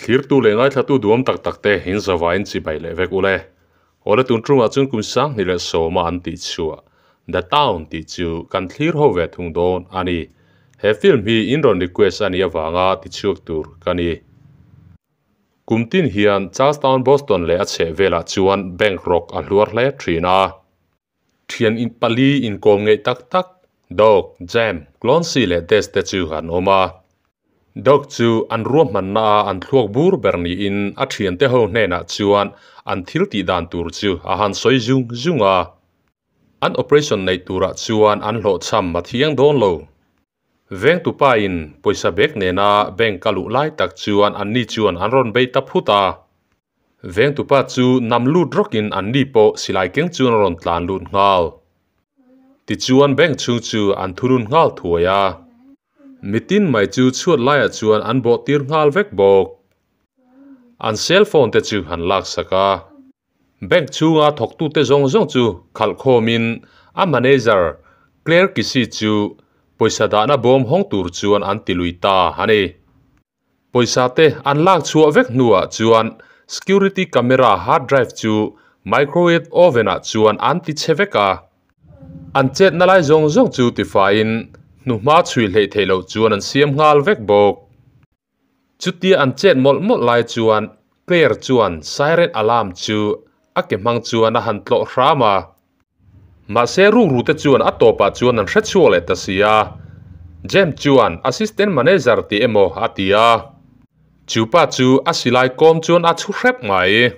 Thlirtu leh ngaithlatu duam tak tak te in zavaiin chibai leh vek ule. Awle tun tungah chuan kum sanghnih leh sawma an tih chhuah The Town tih chu kan thlir ho ve thung dawn a ni. He film hi in rawn request a nih avanga tichhuak tur ka ni. Kum tin hian Charlestown Boston leh a chheh velah chuan bank rawk a hluar hle thin a. Thian in pali inkawm ngeih tak tak Dog, Jam, Clonsy leh Des te chu an awm a. Dog chu an ruahmanna a an thluak bur ber niin a thiante ho hnenah chuan an thil tih dan tur chu a han sawi zung zung a. An operation neih turah chuan an hlawhchham a thiang dawn lo. Vengtupa in pawisa bag nena bank a luh lai tak chuan anni chuan an rawn bei ta phut a. Vengtupa chu nam lut rawkin anni pawh silai keng chuan a rawn tlan lut nghal. Tichuan bank chhung chu an thunun nghal thuai a. Mitin mai chu chhuat laiah chuan an bawh tir nghal vek bawk. An cell phone te chu an laksak a. Bank chhunga thawktute zawng zawng chu khalh khawmin a manager Claire Kisi chu pawisa dahna bawm hawng tur chuan an ti lui ta a ni. Pawisa te an lak chhuah vek hnuah chuan security camera hard drive chu microwave oven ah chuan an ti chhe vek a. An chetna lai zawng zawng chu tifaiin hnuhma chhui hleih theih loh chuan an siam nghal vek bawk. Chutia an chet mawlh mawlh lai chuan Claire chuan siren alarm chu a ke hmang chuan a han tlawh hram a. Mahse rukru te chuan a tawpah chuan an hre chhuak leh ta si a. James chuan assistant manager tih emaw a ti a. Chu pa chu a silai kawm chuan a chhu hrep mai.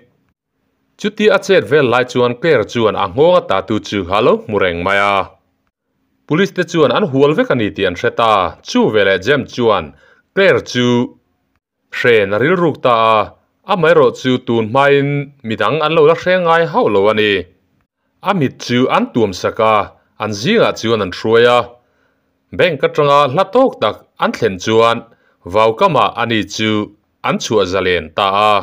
Chutia a chet vel lai chuan Claire chuan a nghawng a tatu chu a lo hmu reng mai a. Police te chuan an hual vek a ni tih an hre ta. Chu veleh James chuan Claire chu hren a rilruk ta a, amaherawh chu tun hmain midang an lo la hre ngai hauh lo a ni. A mit chu an tuam sak a, an zingah chuan an hruai a. Bank atanga hla tawk tak an thlen chuan vaukamah ani chu an chhuah zalen ta a.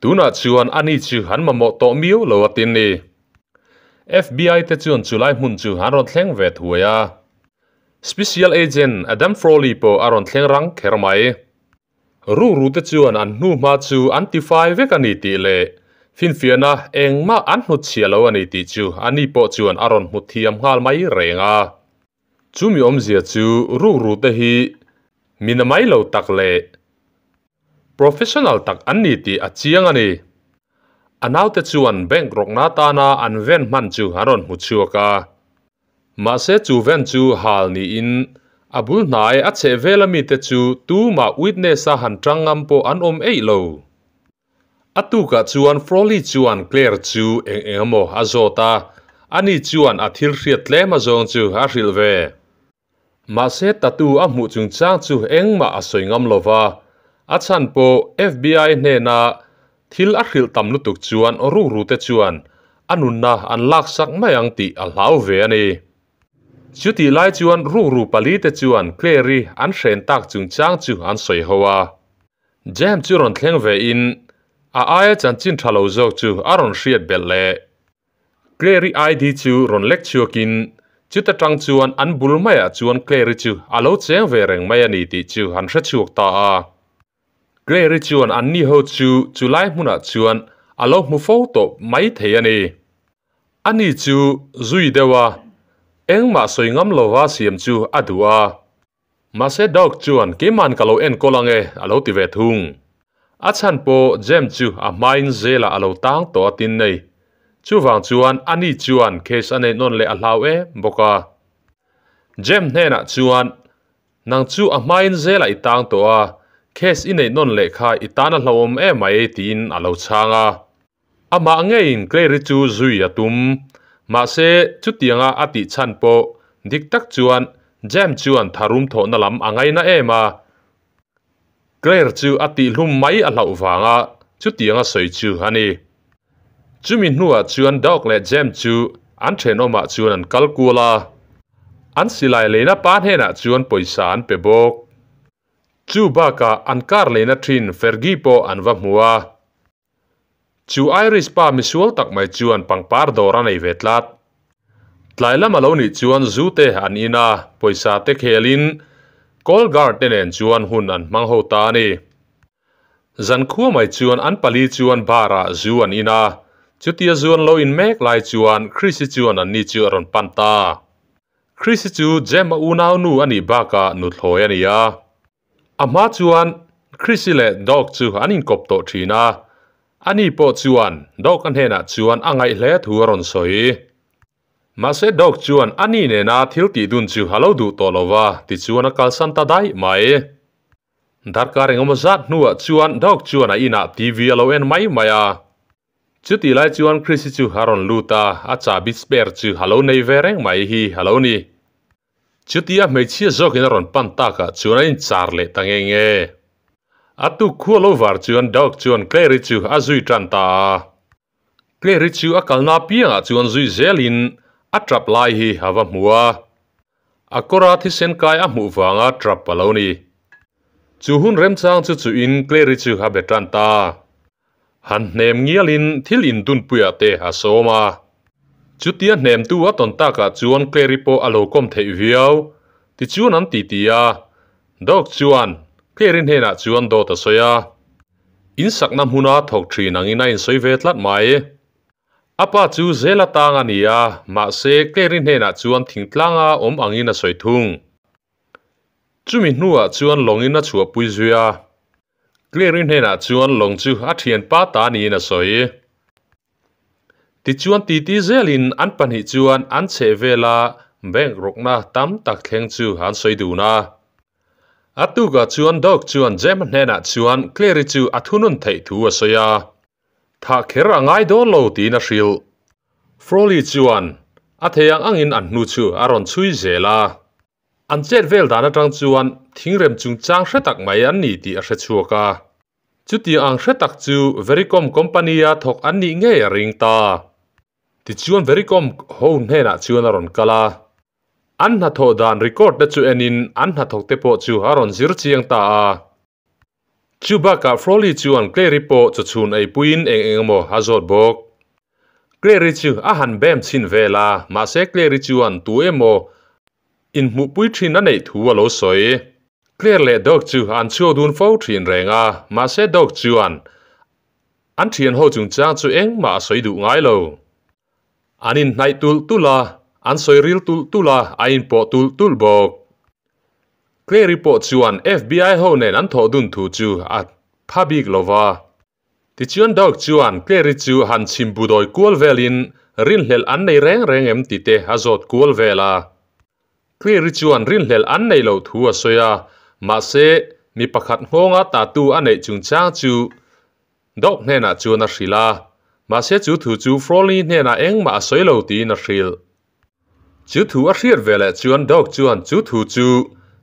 Tunah chuan ani chu an mamawh tawh miau lo a tin ni. FBI te chuan chulai hmun chu an rawn thleng ve thuai a. Special Agent Adam Frawley pawh a rawn thleng rang kher mai. Rukru te chuan an hnuhma chu an tifai vek a ni tih leh finfiahna engmah an hnutchhiah lo a ni tih chu ani pawh chuan a rawn hmu thiam nghal mai reng a. Chumi awmzia chu rukru te hi mi namai lo tak leh Professional tak an ni tih a chiang a ni. A naute chuan bank rawkna tana an van hman chu an rawn hmu chhuak a. Mahse chu van chu hal niin a bul hnai a chheh vel a mite chu tumah witness a han tang ngam pawh an awm eih lo. A tukah chuan Frawley chuan Claire chu eng eng emaw a zawt a, ani chuan a thil hriat tlem azawng chu a hrilh ve. Mahse tattoo a hmuh chungchang chu engmah a sawi ngam lo va, a chhan pawh FBI hnena thil a hrilh tam lutuk chuan rukru te chuan a nunna an laksak mai ang tih a hlau ve a ni. Chutih lai chuan rukru pali te chuan Claire-i an hren tak chungchang chu an sawi ho a. Jam chu rawn thleng ve in a aia chanchin tha lo zawk chu a rawn hriat belh leh. Clary ID chu rawn lek chhuakin chuta tang chuan an bul maiah chuan Clary chu a lo cheng ve reng mai a ni tih chu han hre chhuak ta a. Clary chuan anni ho chu chulai hmunah chuan a lo hmu fo tawh mai thei a ni. Ani chu zui deuh a, engmah sawi ngam lova siam chu a duh a. Mahse Doug chuan keiman ka lo enkawl ange a lo ti ve thung. A chhan pawh James chu a hmain zelah a lo tang tawh a tin nei. Chuvang chuan ani chuan case a neih nawn leh a hlau em bawk a. James hnenah chuan Nang chu a hmain zelah i tang tawh a, case i neih nawn leh kha i tan a hlauhawm em mai tiin a lo chhang a. Amah ngeiin Clary chu zui a tum. Mahse, chutianga a tih chhan pawh dik tak chuan James chuan tharum thawhna lam a ngaina em a. Claire chu a tihhlum mai a hlauh vanga chutianga sawi chu a ni. Chumi hnuah chuan Doug leh James chu an thenawmah chuan an kal kual a. An silai leina pa hnenah chuan pawisa an pe bawk. Chu bakah an car leina thin Fergie pawh an va hmu a. Chu Irish pa misual tak mai chuan pangpar dawr a nei ve tlat. Tlai lam a lo nih chuan zu te an in a, pawisa te khelin call guard te nen chuan hun an hmang ho ta a ni. Zankhua mai chuan an pali chuan bar ah zu an in a, chutia zu an lo in mek lai chuan Chrissy chuan anni chu a rawn pan ta. Chrissy chu Jem-a unaunu a nih bakah nuthlawi a ni a. A hma chuan Chrissy leh Doc chu an inkawp tawh thin a, ani pawh chuan Doc-a hnenah chuan a ngaih hle thu a rawn sawi. Mahse Doc chuan ani nena thil tih dun chu a lo duh tawh lo va, tichuan a kalsan ta daih mai. Darkar engemaw zat hnuah chuan Doc chuan a inah TV a lo en mai mai a. Chutih lai chuan Chrissy chu a rawn lut a, a chahbi spare chu a lo nei ve reng mai hi a lo ni. Chutia hmeichhia zawkin a rawn pan takah chuan a inchar leh ta nge nge. A tuk khua lo var chuan Doc chuan Clary chu a zui tan ta a. Clary chu a kalna apiangah chuan zui zelin a trap lai hi a va hmu a. A kawra thisen kai a hmuh vanga trap a lo ni. Chu hun remchang chu chuhin Clary chu a be tan ta. Han hnem ngialin thil indunpuiah te a sawm a. Chutia hnemtu a tawn takah chuan Clary pawh a lo kawm theih viau. Tichuan an titi a. Doc chuan Clary hnenah chuan dawt a sawi a. Insakna hmuna thawk thin angin a insawi ve tlat mai. A pa chu zel atang a ni a, mahse Clary hnenah chuan thingtlanga awm angin a sawi thung. Chumi hnuah chuan lawngin a chhuahpui zui a. Clary hnenah chuan lawng chu a thianpa ta niin a sawi. Tichuan titi zelin an pahnih chuan an chheh vela bank rawkna tam tak thleng chu an sawi dun a. A tukah chuan Doc chuan Jem-a hnenah chuan Clary chu a thunun theih thu a sawi a. Thah kher a ngai dawn lo tiin a hrilh. Frawley chuan a thei ang angin an hnu chu a rawn chhui zel a. An chet vel dan atang chuan thingrem chungchang hre tak mai an ni tih a hre chhuak a. Chutiang ang hre tak chu Vericom company-a thawk an nih ngei a ring ta. Tichuan Vericom ho hnenah chuan a rawn kal a. An hnathawh dan record te chu enin an hnathawk te pawh chu a rawn zir chiang ta a. Chu bakah Frawley chuan Clary pawh chawchhun eipuiin eng eng emaw a zawt bawk. Clary chu a han bem chhin vel a, mahse Clary chuan tu emaw inhmuhpui thin a neih thu a lo sawi. Claire leh Doc chu an chhuak dun fo thin reng a, mahse Doc chuan an thian ho chungchang chu engmah a sawi duh ngai lo. An inhnaih tulh tulh a, an sawi ril tulh tulh a, a inpawh tulh tulh bawk. Clary pawh chuan FBI ho nen an thawh dun thu chu a pha bik lo va. Tichuan Doug chuan Clary chu han chhim budawi kual velin rinhlelh an nei reng reng em ti te a zawt kual vel a. Clary chuan rinhlelh an nei loh thu a sawi a, mahse mi pakhat nghawnga tatu a neih chungchang chu Doug hnenah chuan a hrilh a, mahse chu thu chu Frawley hnenah engmah a sawi lo tiin a hrilh. Chu thu a hriat ve leh chuan Doug chuan chu thu chu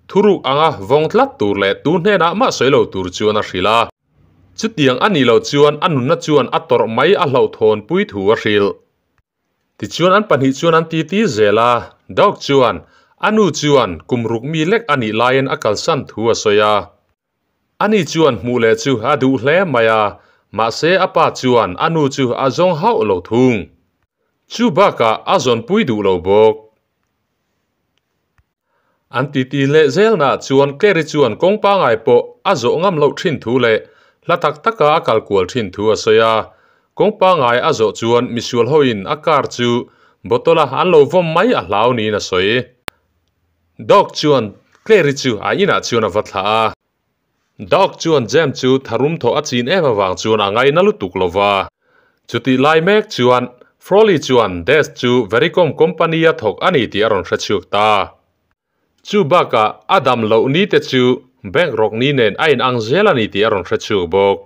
thuruk anga vawng tlat tur leh tu hnenah mah sawi lo tur chuan a hrilh a. Chutiang a nih loh chuan a nunna chuan a tawrh mai a hlauhthawnpui thu a hrilh. Tichuan an pahnih chuan an titi zel a, Doug chuan a nu chuan kum ruk mi lek a nih laiin a kalsan thu a sawi a. Ani chuan hmuh leh chu a duh hle mai a, mahse a pa chuan a nu chu a zawng hauh lo thung. Chu bakah a zawnpui duh lo bawk. An titi leh zelnaah chuan Clary chuan kawng pangai pawh a zawh ngam loh thin thu leh hla tak taka a kal kual thin thu a sawi a. Kawng pangai a zawh chuan misual hoin a car chu bottle-a an lo vawm mai a hlau niin a sawi. Doc chuan Clary chu a inah chuan a va thlah a. Doc chuan Jem chu tharum thawh a chin em avang chuan a ngaina lutuk lo va. Chutih lai mek chuan Frawley chuan Des chu Vericom company-a thawk a ni tih a rawn hre chhuak ta. Chu bakah a dam loh ni te chu bank rawk ni nen a inang zel a ni tih a rawn hre chhuak bawk.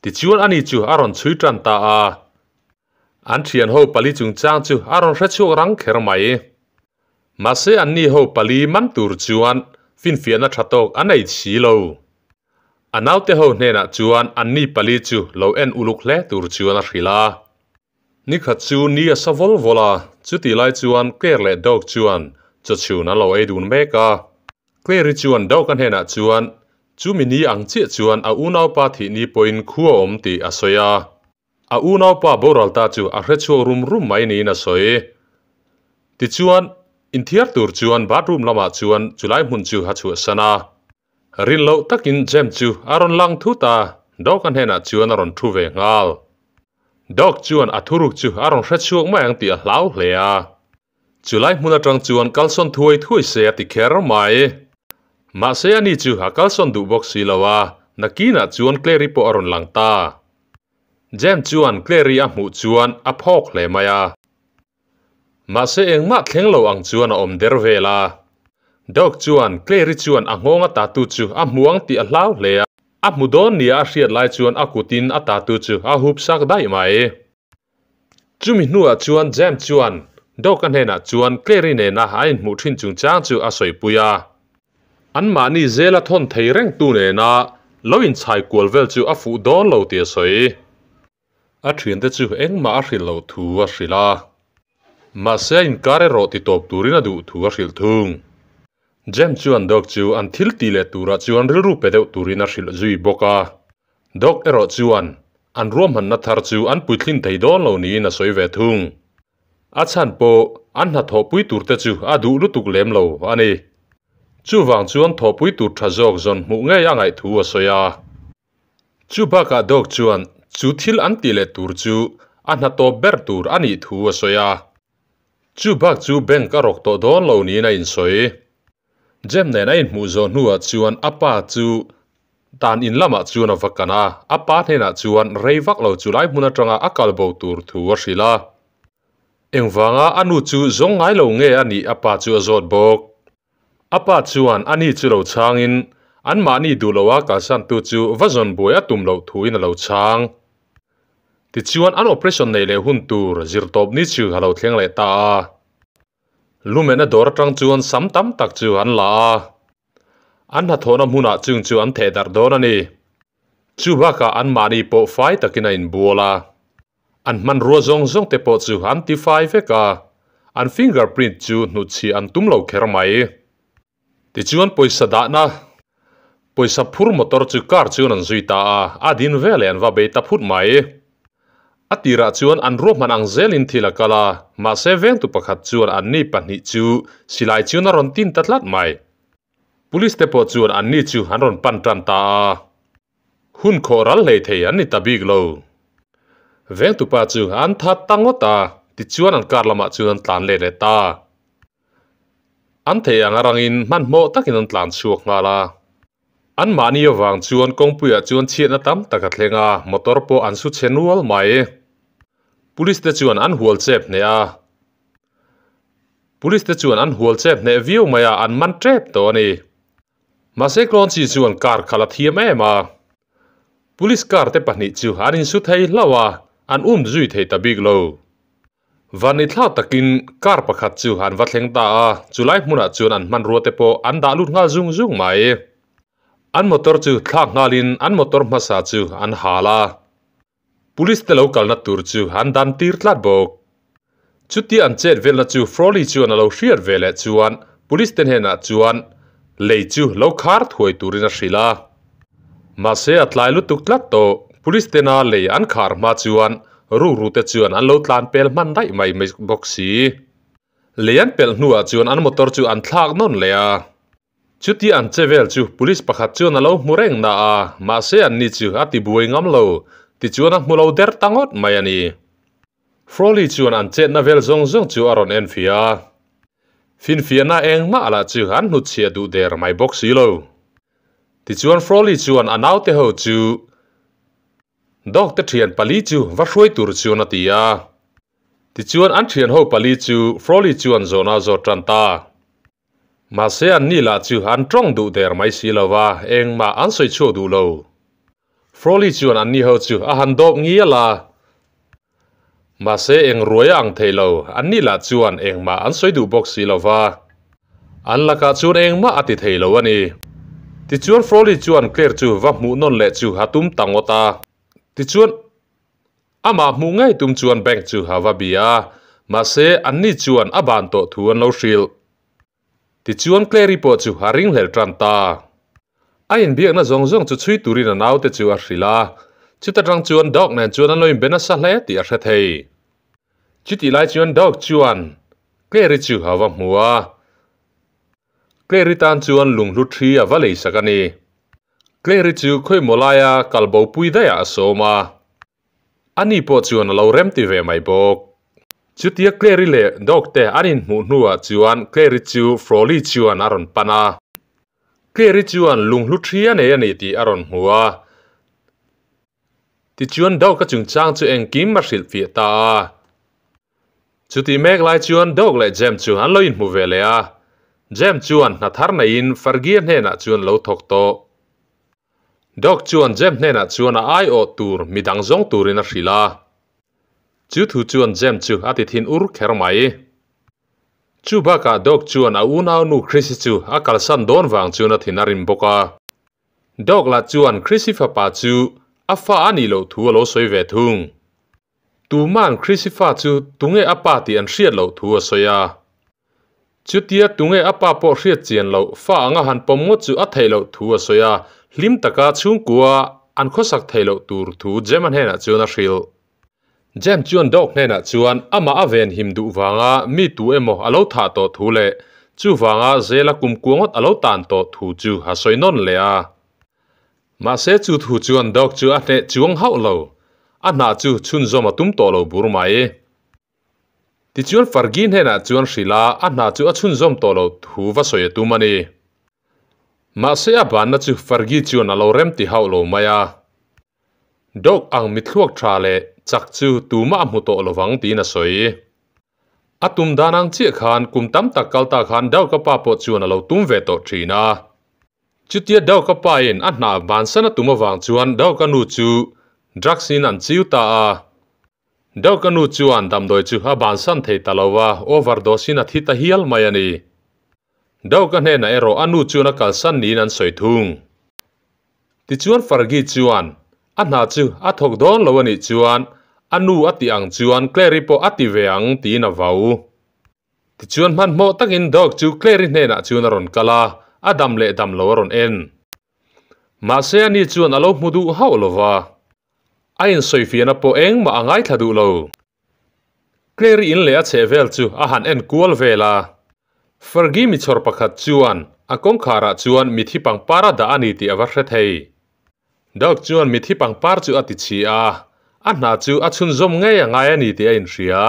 Tichuan ani chu a rawn chhui tan ta a. An thian ho pali chungchang chu a rawn hre chhuak rang kher mai. Mahse anni ho pali man tur chuan finfiahna tha tawk a nei si lo. A naute ho hnenah chuan anni pali chu lo en uluk hle tur chuan a hrilh a. Nikhat chu ni a sa vawl vawl a, chutih lai chuan Claire leh Doug chuan chawchhun an lo ei dun mek a. Claire-i chuan Doug-a hnenah chuan chumi ni ang chiah chuan a unaupa thih ni pawhin khu a awm tih a sawi a. A unaupa boral ta chu a hre chhuak rum rum mai niin a sawi. Tichuan, inthiar tur chuan bathroom lamah chuan chulai hmun chu a chhuahsan a. Rin loh takin Jem chu a rawn lang thut a, Doc-a hnenah chuan a rawn thu ve nghal. Doc chuan a thuruk chu a rawn hre chhuak mai ang tih a hlau hle a. Chulai hmun atang chuan kalsawn thuai thuai se a ti kher mai. Mahse ani chu a kalsawn duh bawk si lo a, nakinah chuan Clary pawh a rawn lang ta. Jem chuan Clary a hmuh chuan a phawk hle mai a. Mahse engmah thleng lo ang chuan a awm der vel a. Doc chuan Clary chuan a nghawng a tatu chu a hmu ang tih a hlau hle a. A hmu dawn nia a hriat lai chuan a kutin a tatu chu a hup sak daih mai. Chumi hnuah chuan Jem chuan Doc-a hnenah chuan Clary nena a inhmuh thin chungchang chu a sawipui a. Anmahni zela thawn thei rengtu nena lo inchhai kual vel chu a fuh dawn lo tih a sawi. A thiante chu engmah a hrilh loh thu a hrilh a, mahse a inkar erawh ti tawp turin a duh thu a hrilh thung. Jem chuan Doc chu an thil tih leh turah chuan rilru pe deuh turin a hrilh zui bawk a. Doc erawh chuan an ruahmanna thar chu an puitlin thei dawn lo niin a sawi ve thung. A chhan pawh an hnathawhpui turte chu a duh lutuk lem lo a ni. Chuvang chuan thawhpui tur tha zawk zawn hmuh ngei a ngaih thu a sawi a. Chu bakah Dawk chuan chu thil an tih leh tur chu a hna tawp ber tur a nih thu a sawi a. Chu bak chu bank a rawk tawh dawn lo niin a insawi. Jem nen a inhmuh zawh hnuah chuan a pa chu tan in lamah chuan a va kan a, a pa hnenah chuan rei vak lo chu lai hmun atanga a kal bo tur thu a hrilh a. Engvanga a nu chu zawng ngai lo nge a nih a pa chu a zawt bawk. A pa chuan a ni chu lo chhangin anmahni duh loha kalsantu chu va zawn buai a tum loh thuin a lo chhang. Tichuan an operation neih leh hun tur zirtawp ni chu a lo thleng leh ta a. Lumen a dawr atang chuan sam tam tak chu an la a, an hnathawhna hmunah chung chu an theh darh dawn a ni. Chu bakah anmahni pawh fai takin a inbual a. An hmanrua zawng zawng te pawh chu an ti fai vek a, an finger print chu hnutchhiah an tum lo kher mai. Tichuan pawisa dahna, pawisa phur motor chu car chuan an zui ta a, a din veleh an va bei ta phut mai. A tirah chuan an ruahman ang zelin thil a kal a, mahse vengtu pakhat chuan anni pahnih chu silai chuan a rawn tin ta tlat mai. Police te pawh chuan anni chu an rawn pan tan ta a. Hun khawh ral hlei thei an ni ta bik lo. Vengtupa chu an that ta ngawt a, tichuan an kar lamah chuan an tlan let leh ta. An thei ang arangin hmanhmawh takin an tlan chhuak nghal a. Anmahni avang chuan kawngpuiah chuan chhiatna tam tak a thleng a, motor pawh an su chhe nual mai. Police te chuan an hual chep hneh a. Police te chuan an hual chep hneh viau mai a, an man tep tawh a ni. Mahse Clonchi chuan car khalh a thiam em a, Police car te pahnih chu an insu thei hlauh a, an um zui thei ta bik lo. Vanni thlak takin car pakhat chu an va thleng ta a, chulai hmunah chuan an hmanrua te pawh an dah lut nghal zung zung mai. An motor chu thlak nghalin an motor hmasa chu an hal a. Police te lo kalna tur chu an dan tir tlat bawk. Chutia an chet velna chu Frawley chuan a lo hriat ve leh chuan Police te hnenah chuan lei chu lo khar thuai turin a hrilh a. Mahse a tlai lutuk tlat tawh, Police tena lei an khar hma chuan rukru te chuan an lo tlan pel hman daih mai mai bawk si. Lei an pelh hnuah chuan an motor chu an thlak nawn leh a. Chuti an che vel chu police pakhat chuan a lo hmu reng na a, mahse anni chu a ti buai ngam lo, tichuan a hmu lo der ta ngawt mai a ni. Frawley chuan an chetna vel zawng zawng chu a rawn en fia a, finfiahna engmah lah chu an hnutchhiah duh der mai bawk si lo. Tichuan Frawley chuan a naute ho chu Dog te thian pali chu va hruai tur chuan a ti a. Tichuan an thian ho pali chu Frawley chuan zawhna a zawt tan ta. Mahse an ni lah chu an tawng duh der mai si lo va, engmah an sawi chhuak duh lo. Frawley chuan an ni ho chu a han dawp ngial a. Mahse eng ruai a ang thei lo, an ni lah chuan engmah an sawi duh bawk si lo va. An lakah chuan engmah a ti thei lo a ni. Tichuan Frawley chuan Claire chu va hmuh nawn leh chu a tum ta ngawt a. Tichuan. Amah hmuh ngei tum chuan bank chu a va bia a, mahse anni chuan a ban tawh thu an lo hrilh. Tichuan Clary pawh chu a ringhlel tan ta. A inbiakna zawng zawng chu chhui turin a naute chu a hrilh a, chuta tang chuan Doc nen chuan an lo inbe nasa hle tih a hre thei. Chutih lai chuan Doc chuan Clary chu a va hmu a, Clary tan chuan lunghlu thi a va leisak a ni. Claire-i chu khawimaw laia kal bo pui daihah a sawm a, ani pawh chuan a lo remti ve mai bawk. Chutia Claire-i leh Doc te an inhmuh hnuah chuan Claire-i chu Frawley chuan a rawn pan a. Claire-i chuan lunghlu thi a nei a ni tih a rawn hmu a. Tichuan Doc-a chungchang chu engkim a hrilhfiah ta a. Chutih mek lai chuan Doc leh Jem chu an lo inhmu ve leh a. Jem chuan hna thar neiin Fergie hnenah chuan lo thawk tawh. Doc chuan Jem hnenah chuan a aiawh tur midang zawng turin a hrilh a. Chu thu chuan Jem chu a ti thin ur kher mai. Chu bakah Doc chuan a unaunu Chrissy chu a kalsan dawn vang chuan a thin a rim bawk a. Doc lah chuan Chrissy fapa chu a fa a nih loh thu a lo sawi ve thung. Tuman Chrissy fa chu tunge a pa tih an hriat loh thu a sawi a. Chutia tunge a pa pawh hriat chian loh fa anga han pawm ngawt chu a theih loh thu a sawi a, hlim taka chhungkua an khawsak theih loh tur thu Jem-a hnenah chuan a hrilh. Jem chuan Dog hnenah chuan amah a ven him duh vanga mi tu emaw a lo thah tawh thu leh chuvanga zela kumkua ngawt a lo tan tawh thu chu a sawi nawn leh a. Mahse chu thu chuan Dog chu a hneh chuang hauh lo, a hnah chu chhunzawm a tum tawh lo bur mai. Tichuan Fergie hnenah chuan hrilh a, a hna chu a chhunzawm tawh lo thu va sawi a tum a ni. Mahse a banna chu Fergie chuan a lo rem ti hauh lo mai a. Dog ang mithluak tha leh chak chu tumah a hmu tawh lovang tiin a sawi. A tum dan ang chiah khan kum tam tak kal ta khan Dog-a pa pawh chuan a lo tum ve tawh thin a. Chutia Dog-a pain a hna bansan a tum avang chuan Dog-a nu chu drugs in an chiu ta a. Dawka nu chuan damdawi chu a bansan thei ta lo a, overdose in a thi ta hial mai a ni. Dawka hnenah erawh a nu chuan a kalsan niin an sawi thung. Tichuan Fergie chuan a hna chu a thawk dawn lo a nih chuan a nu a tih ang chuan Clary pawh a ti ve ang tiin a vau. Tichuan hmanhmawh takin Dawk chu Clary hnenah chuan a rawn kal a, a dam leh dam lo a rawn en. Mahse ani chuan a lo hmu duh hauh lo va. A insawifiahna pawh engmah a ngaithla duh lo. Clary in leh a chheh vel chu a han en kual vel a. Fergie michhawr pakhat chuan a kawngkharah chuan mithi pangpar a dah a ni tih a va hre thei. Doug chuan mithi pangpar chu a ti chhi a, a hna chu a chhunzawm ngei a ngai a ni tih a inhria.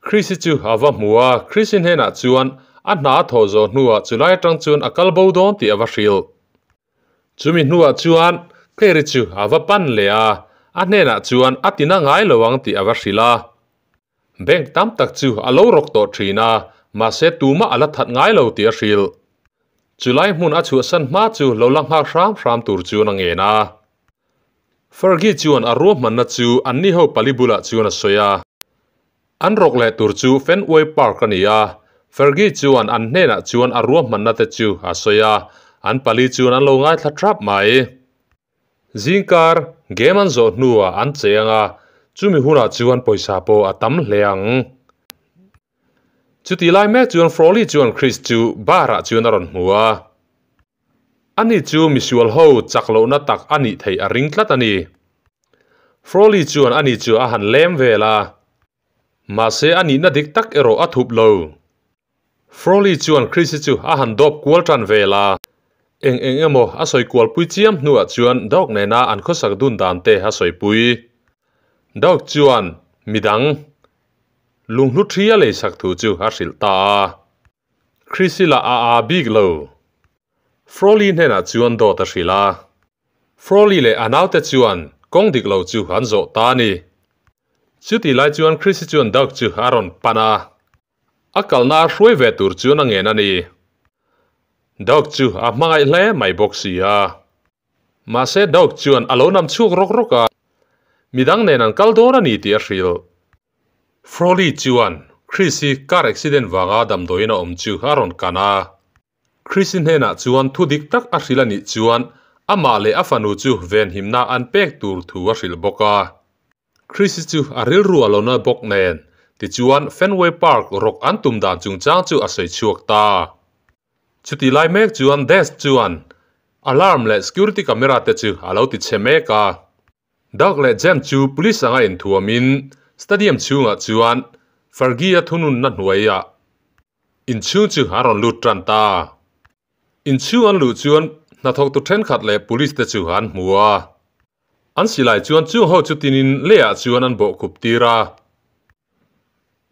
Chrissy chu a va hmu a, Chrissy hnenah chuan a hna a thawh zawh hnuah chulai atang chuan a kal bo dawn tih a va hrilh. Chumi hnuah chuan Clary chu a va pan leh a, a hnenah chuan a tina ngai lo ang tih a va hrilh a. Bank tam tak chu a lo rawk tawh thin a, mahse tumah a la that ngai lo tih a hrilh. Chulai hmun a chhuahsan hma chu lo la nghak hram hram tur chuan a ngen a. Fergie chuan a ruahmanna chu anni ho pali bulah chuan a sawi a. An rawk leh tur chu Fenway Park a ni a, Fergie chuan an hnenah chuan a ruahmanna te chu a sawi a, an pali chuan an lo ngaithla thrap mai. Zingkar game an zawh hnuah an cheng a, chumi hunah chuan pawisa pawh a tam hle ang. Chutih lai mek chuan Frawley chuan Chris chu bar ah chuan a rawn hmu a. Ani chu misual ho chak lohna tak a nih theih a ring tlat a ni. Frawley chuan ani chu a han lem vel a. Mahse a nihna dik tak erawh a thup lo. Frawley chuan Chrissy chu a han dawp kual tan vel a. Eng eng emaw a sawi kualpui chiam hnuah chuan Doug nena an khawsak dun dan te a sawipui. Doug chuan midang lunghlu thi a leisak thu chu a hrilh ta a. Chrissy lah a aa bik lo. Frawley hnenah chuan dawt a hrilh a. Frawley leh a naute chuan kawng dik lo chu an zawh ta a ni. Chutih lai chuan Chrissy chuan Doug chu a rawn pan a. A kalna a hruai ve tur chuan a ngen a ni. Doug chu a hmangaih hle mai bawk si a. Mahse Doug chuan a lo nam chhuak rawk rawk a. Midang nen an kal dawn a ni tih a hrilh. Frawley chuan Chris-i car accident vanga damdawiin a awm chu a rawn kan a. Chris-i hnenah chuan thu dik tak a hrilh a nih chuan amah leh a fanu chu venhimna an pek tur thu a hrilh bawk a. Chris-i chu a rilru a lo na bawk nen, tichuan Fenway Park rawk an tum dan chungchang chu a sawi chhuak ta. Chutih lai mek chuan Des chuan alarm leh security camera te chu a lo ti chhe mek a. Doug leh Jem chu police anga inthuamin stadium chhungah chuan Fergie-a thununna hnuaiah inchhung chu an rawn lut tan ta. Inchhung an luh chuan Hnathawktu thenkhat leh police te chu an hmu a. An silai chuan chung ho chu tinin leiah chuan an bawhkhup tir a.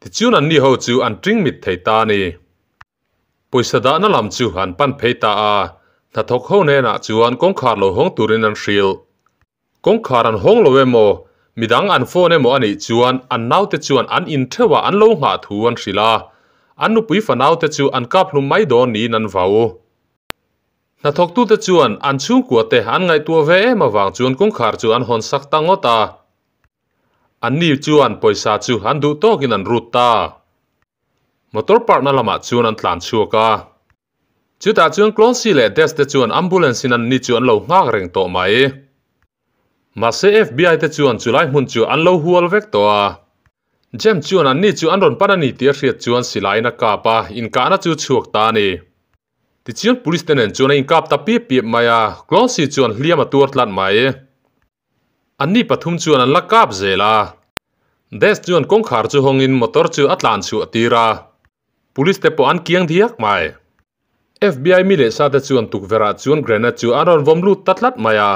Tichuan anni ho chu an ṭing mit thei ta a ni. Pawisa dahna lam chu an pan phei ta a, hnathawk ho hnenah chuan kawngkhar lo hawng turin an hrilh. Kawngkhar an hawng lo emaw, midang an phone emaw a nih chuan an naute chuan an in theuhah an lo nghah thu an hrilh a, an nupui fanaute chu an kap hlum mai dawn niin an vau. Hnathawktute chuan an chhungkuate an ngaihtuah ve em avang chuan kawngkhar chu an hawn sak ta ngawt a. Anni chuan pawisa chu an duh tawkin an rut ta. Motor park na lamah chuan an tlan chhuak a. Chutah chuan Clonsy leh Des te chuan ambulance in anni chu an lo nghak reng tawh mai. Mahse FBI te chuan chulai hmun chu an lo hual vek tawh a. Jem chuan anni chu an rawn pan a ni tih a hriat chuan silaiin a kap a, inkahna chu chhuak ta a ni. Tichuan police te nen chuan a inkap ta piap piap mai a, Clonsy chuan hliam a tuar tlat mai. Anni pathum chuan an la kap zel a. Des chuan kawngkhar chu hawngin motor chu a tlan chhuah tir a. Police te pawh an kiang diak mai. FBI mi leh sa te chuan tukverh ah chuan grenade chu an rawn vawm lut ta tlat mai a.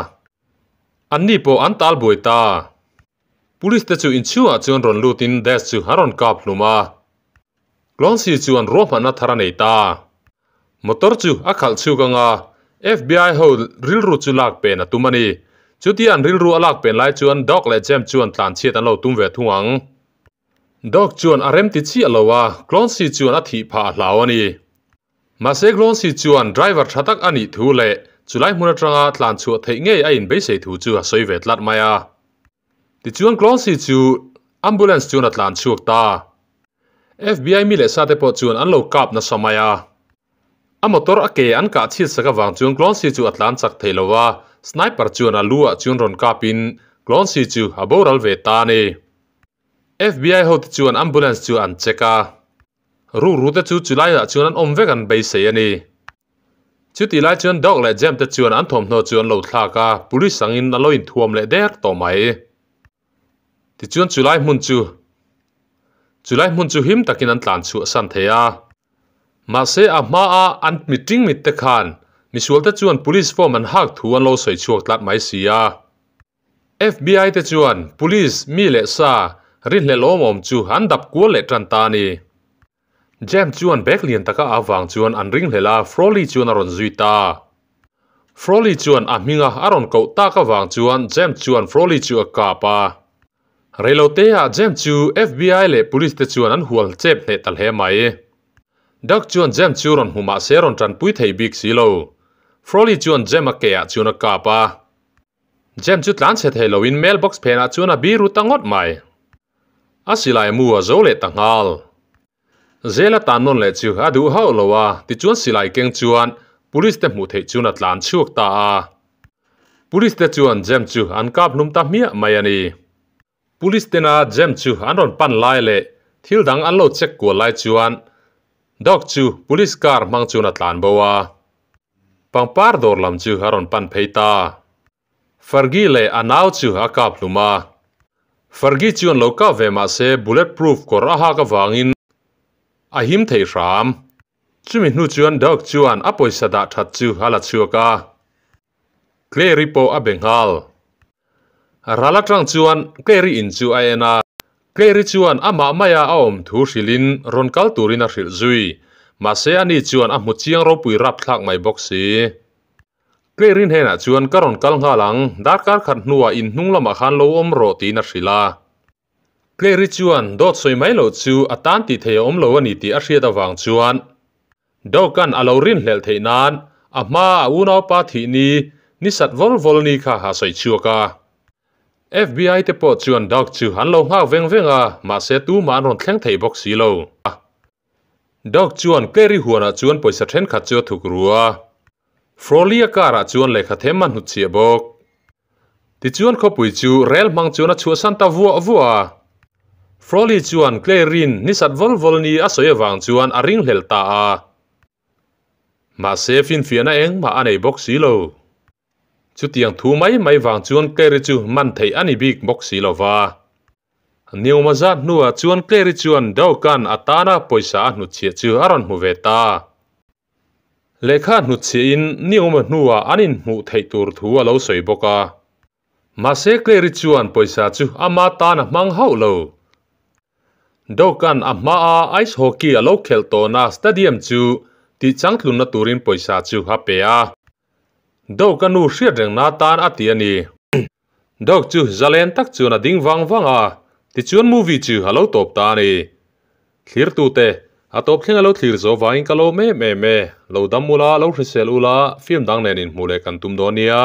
Anni pawh an tal buai ta. Police te chu inchhungah chuan rawn lutin Des chu a rawn kap hlum a. Clonsy chuan ruahmanna thar a nei ta. Motor chu a khalh chhuk anga FBI ho rilru chu lak pen a tum a ni. Chutia an rilru a lak pen lai chuan Doc leh Jem chuan tlanchhiat an lo tum ve thung ang. Doc chuan a rem ti chiah lo a, Clonsy chuan a thih phah a hlau a ni. Mahse Clonsy chuan driver tha tak a nih thu leh chulai hmun atanga tlanchhuah theih ngei a inbeisei thu chu a sawi ve tlat mai a. Tichuan Clonsy chu ambulance chuan a tlanchhuak ta. FBI mi leh sate pawh chuan an lo kap nasa mai a. A motor a ke an kah chhiat sak avang chuan Clonsy chu a tlan chak thei lo a, sniper chuan a lu ah chuan rawn kapin Clonsy chu a boral ve ta a ni. FBI hote chuan ambulance chu an check a, rukru te chu chulaiah chuan an awm vek an beisei a ni. Chutih lai chuan Doc leh Jem te chuan an thawmhnaw chu an lo thlak a, police angin a lo inthuam leh der tawh mai. Tichuan chulai hmun chu chulai hmun chu him takin an tlan chhuah san thei a. Mahse a hmaa an meeting mit te khan misual te chuan police form an hak thu an lo sawi chhuak tlat mai si a. FBI te chuan police mi leh sa rinhlelh awm awm chu an dap kual leh tan ta a ni. Jem chuan bag lian taka a avang chuan an ringhlel a, Frawley chuan a rawn zui ta. Frawley chuan a hminga a rawn koh tak avang chuan Jem chuan Frawley chu a kap a. Reiloteah Jem chu FBI leh Police te chuan an hual chep hneh ta hle mai. Doug chuan Jem chu rawn hmu mahse rawn tanpui thei bik si lo. Frawley chuan Jem a keah chuan a kap a. Jem chu tlanchhe thei loin mailbox phenah chuan a biru ta ngawt mai. A silai mu a zo leh ta nghal. Zela tan nawn leh chu a duh hauh lo a, tichuan silai keng chuan police te hmuh theih chuan a tlan chhuak ta a. Police te chuan Jem chu an kap hlum ta hmiah mai a ni. Police tena Jem chu an rawn pan lai leh thil dang an lo check kual lai chuan Doc chu police car hmang chuan a tlan bo a. Pangpar dawr lam chu a rawn pan phei ta. Fergie leh a nau chu a kap hlum a. Fergie chuan lo kap ve mah se bullet proof kawr a hak avangin a him thei hram. Chumi hnu chuan Doug chuan a pawisa dah that chu a la chhuak a. Clary pawh a be nghal. Ral atang chuan Clary in chu a en a. Clary chuan amah maia a awm thu hrilhin rawn kal turin a hrilh zui. Mahse ani chuan a hmu chiang ropui rapthlak mai bawk si. Claire-i hnenah chuan ka rawn kal nghal ang, darkar khat hnuah in hnung lamah khan lo awm rawh tiin a hrilh a. Claire-i chuan dawt sawi mai loh chu a tan tih thei a awm lo a ni tih a hriat avang chuan Doug-a'n a lo rinhlelh theih nan a hmaa a unaupa thih ni ni sat vawl vawl ni kha a sawi chhuak a. FBI te pawh chuan Doug chu an lo nghak veng veng a, mahse tumah an rawn thleng thei bawk si lo. Doug chuan Clary huanah chuan pawisa thenkhat chu a thuk ru a, Frawley-a car-ah chuan lehkha them a hnutchhiah bawk. Tichuan khawpui chu rel hmang chuan a chhuahsan ta vuah vuah a. Frawley chuan Clary-in ni sat vawl vawl ni a sawi avang chuan a ringhlel ta a. Mahse finfiahna engmah a nei bawk si lo. Chutiang thu mai mai vang chuan Clary chu man theih a ni bik bawk si lo va. Niawma zat hnuah chuan Clary chuan Doug-a'n a tana pawisa a hnutchhiah chu a rawn hmu ve ta. Lehkha hnutchhiahin ni awm a hnuah an inhmuh theih tur thu a lo sawi bawk a. Mahse Clary chuan pawisa chu ama tan a hmang hauh lo. Doc-a'n a hmaa ice hockey a lo khelh tawhna stadium chu tih changtlunna turin pawisa chu a pe a. Doc-a nu hriat rengna tan a ti a ni. Doc chu zalen tak chuan a ding vang vang a, tichuan movie chu a lo tawp ta a ni. Thlirtute, a tawp thleng a lo thlir zo vangin ka lawm em em e. Lo dam ula, lo hrisel ula, film dang nen inhmuh leh kan tum dawn nia.